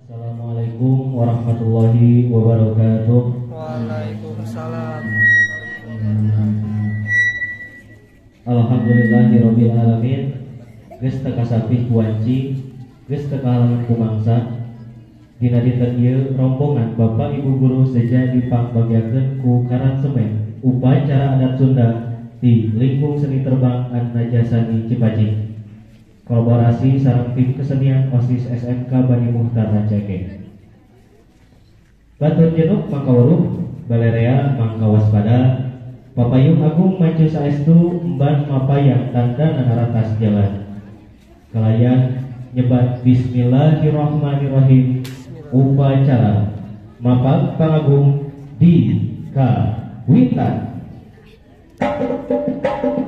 Assalamualaikum warahmatullahi wabarakatuh. Waalaikumsalam. Alhamdulillahirabbil alamin. Geus teu kasapih ku wanci, geus teu kahalangan ku mangsa. Dina dinten ieu rombongan Bapak Ibu guru seja dipangbagiakeun ku Karangsemen upacara adat Sunda di lingkung seni terbang An-Najasani Cipacing. Kolaborasi sareng tim kesenian OSIS SMK Bani Muhtar Rancaekek. Batur jenuk mangkaweruh, balerea mangkawaspada, papayung agung macu saestu emban mapayang tanda naratas jalan. Kalayan nyebat bismillahirrahmanirrahim upacara mapag pangagung di kawitan. Assalamualaikum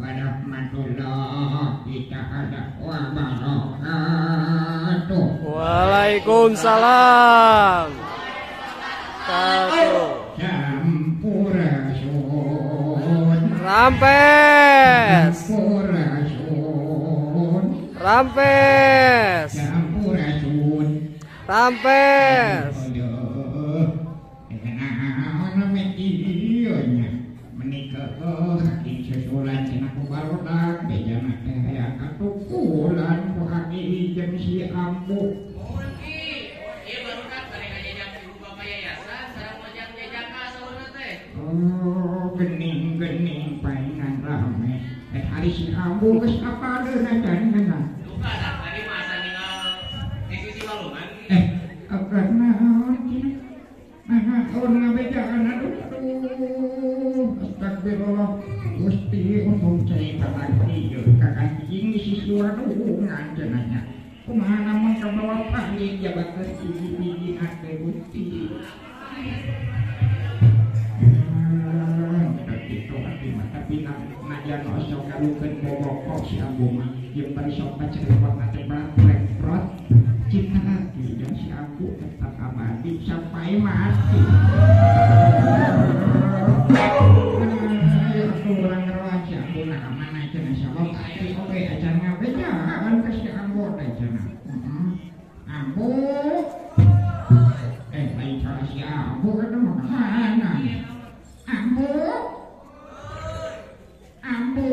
warahmatullahi taala wabarakatuh. Waalaikumsalam. Satu. Sampurasun. Rampes. Sampurasun. Rampes. Sampurasun. Rampes. Susulan cenah ku barudak bejana teh hayang katukulan ku aki jeung si ambu. Mohon ki, ieu barudak bade ngajajak ibu bapak yayasan sareng mojang jajaka saurna teh. Oh, gening-gening paingan rame. Ari si Ambu geus apaleun acan cenah. Duka tah tadi mah asa ninggal di sisi walungan. Naon cenah? Nah, urang ngabejaan aduh aduh. Astagfirullah. Gusti untung cai kalaki jeung kakancing di sisi walungan cenah nya. Kumaha namun kabawa pahli jabakeun hiji-hiji ate Gusti. Kitu ati mah tapi najan osok kalukeun bobokok si Ambu mah jeung bari sok pacerewot teh berat cinta aki jeung si Ambu tetap abadi sampai mati. Ayo urang ngeroan si Ambu na ka mana cenah sabab aki oge acan ngabejaan ka si Ambu teh cenah. Ambu lain cara si Ambu eta mah mana? Ambu Ambu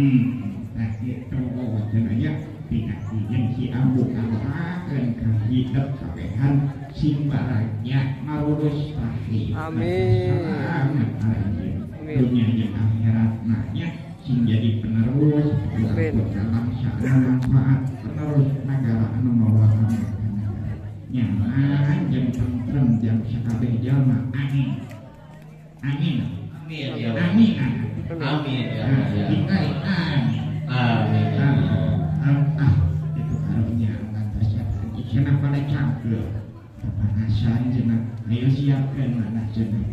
Nah kitu cenah nya tina jeung si ambu ngadoakeun ka hidup kabehan sing baragya marurus rahim. Amin. Dunia jeung akhirat nya sing jadi penerus bangsa anu manfaat, penerus nagara anu mawa nyaman jeung tentrem jeung sakabeh jalma. Amin. Amin. Amin. Amin. Amin. Amin. Amin. Ah, itu karunya lantas cenah pada cangkeul papanasan cenah ayo siapkeun mana cenah.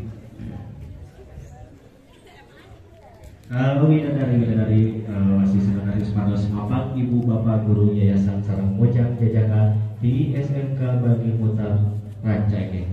Kalau widadari masih sekretaris Pados Mapak Ibu Bapak Guru Yayasan Sarang Mojang Jajaka di SMK Bani Mutar Rancaekek.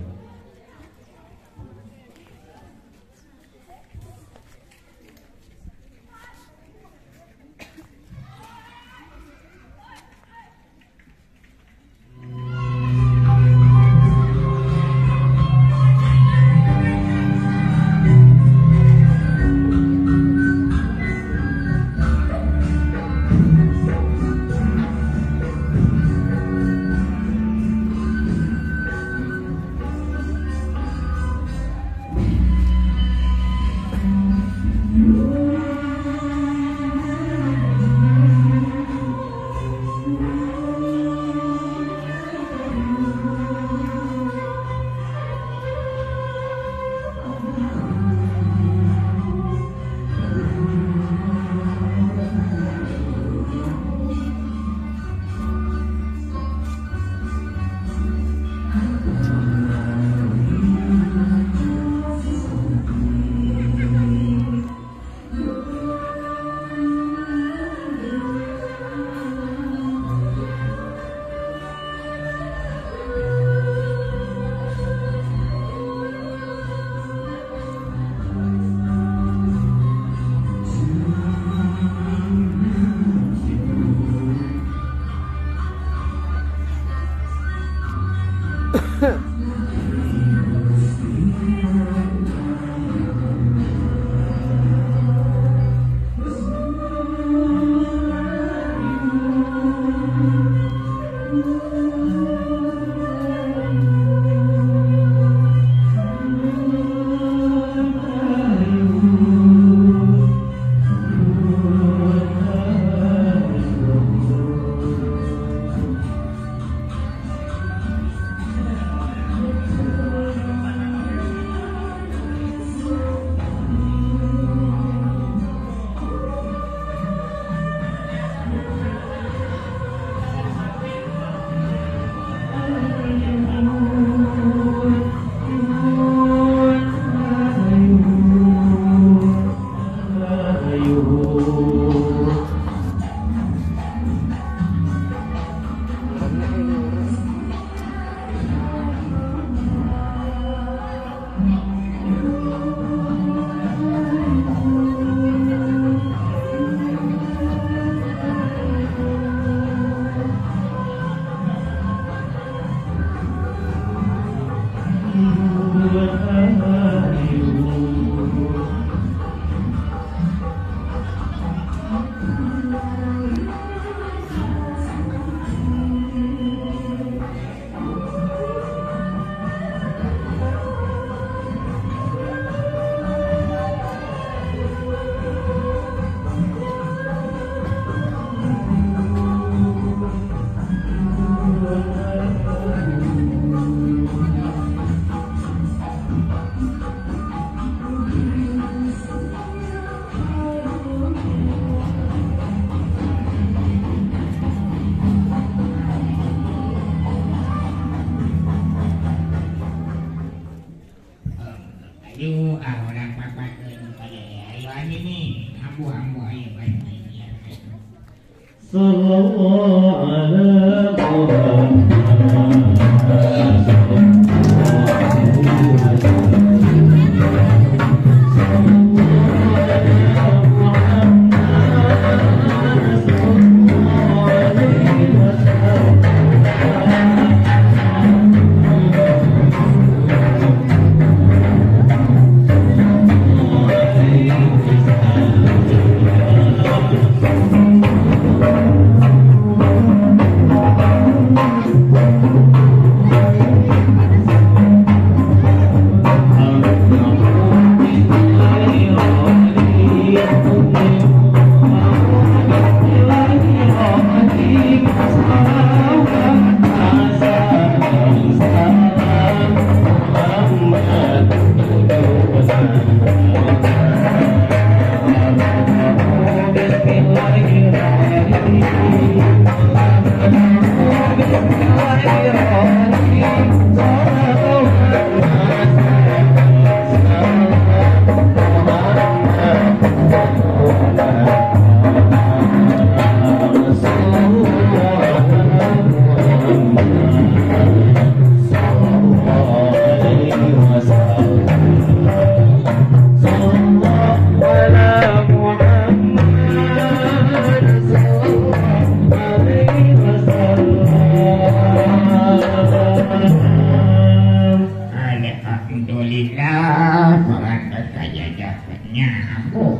Alhamdulillah barang kajajakannya ambu.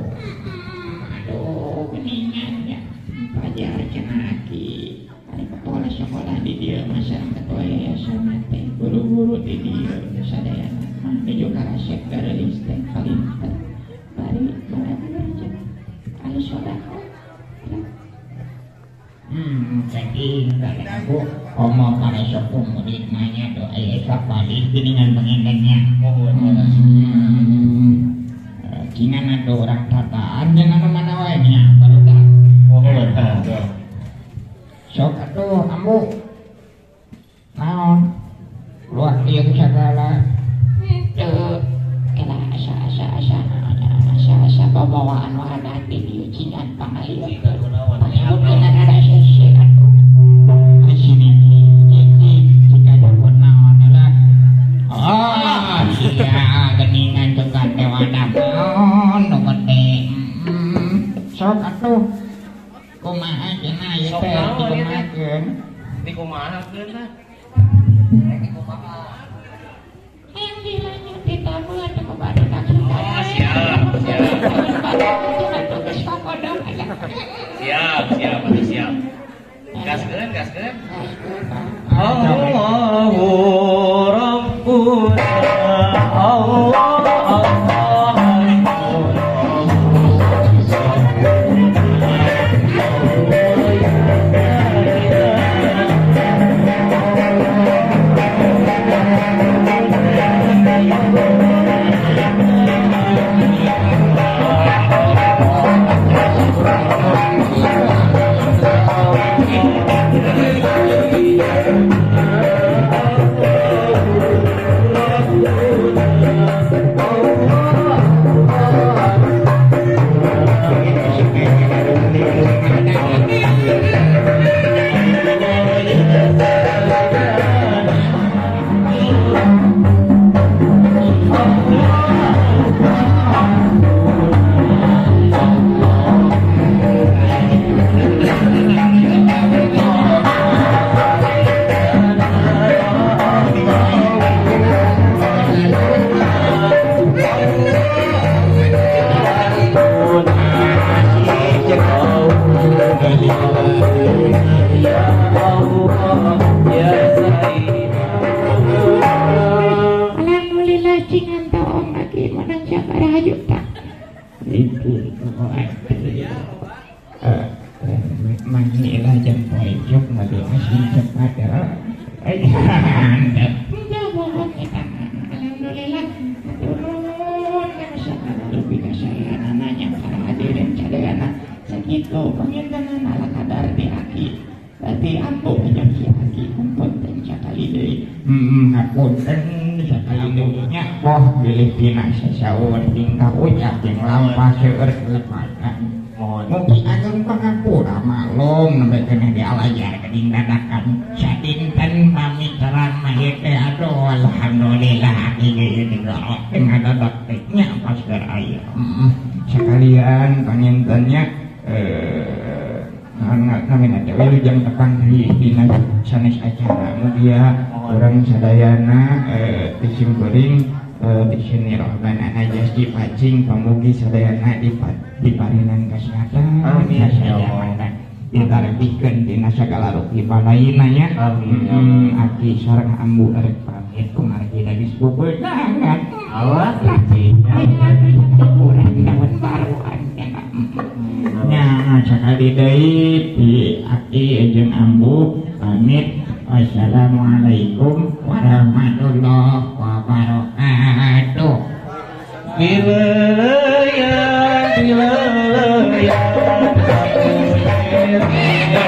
Aduh geningannya pajar cenah aki. Ari kepala sekolah di dieu mah sareng ketua yayasan teh guru-guru di dieu sadayana mah nuju karasep gareulis teh palinter. Bari baratur cenah anu sedekah. Saking aku komo para sepuh murid nanya doa aya sapalih geuningan pangintennya. Cingan atuh urang tataan jeung anu mana wae nya barudak. Sok atuh ambu. Naon? Luah ieu sagala. Henteu. Kela asa-asa asa-asa babawaan wadah di dieu cingan pangalieun. Pangalieun ada sese atuh. Sini jika naon lah. Oh, iya geningan juga teh wadah naon nu gede. Sok atuh. Kumaha cenah ieu teh dikumahakeun? Dikumahakeun tah? Dikumaha? Hayang dilanjut ditamu atuh ku barudak Oh, siap, siap. Siap, siap, atuh siap. Gaskeun, gaskeun. Allahu Rabbuna Allah Allah. Alhamdulillah cingan toong lagi menang sabaraha juta. Itu mangilah jam poe mobil mesin cepat ya. Alhamdulillah turun lebih ka saya nanya para hadirin sadayana sakitu pangintenan ala kadar di aki. Berarti ambu jeung si aki punten sakali deui. Hapunten sakali deui nya boh bilih dina sasaur tingkah ucap jeung lampah seueur kelepatan. Mugi agung pangapura maklum nembe keneh dialajar geuning dadakan sadinten pamit terang mah ieu teh aduh alhamdulillah aki ge ieu teh ngadadak teh nya pas keur aya. Sakalian pangintennya namina teh wilujeng tepang deui dina sanes acara mugia urang sadayana ti simkuring di sini rohbana najas dipacing pamugi sadayana diparinan kesehatan amin ditarbikeun dina sagala rupi palaina nya amin aki sareng ambu erek pamit kumargi geus bubeunangan Allah urang tahun baruan nya sakali deui di aki jeung ambu pamit. Wassalamualaikum warahmatullahi wabarakatuh. Bileuleyan, bileuleyan, bileuleyan.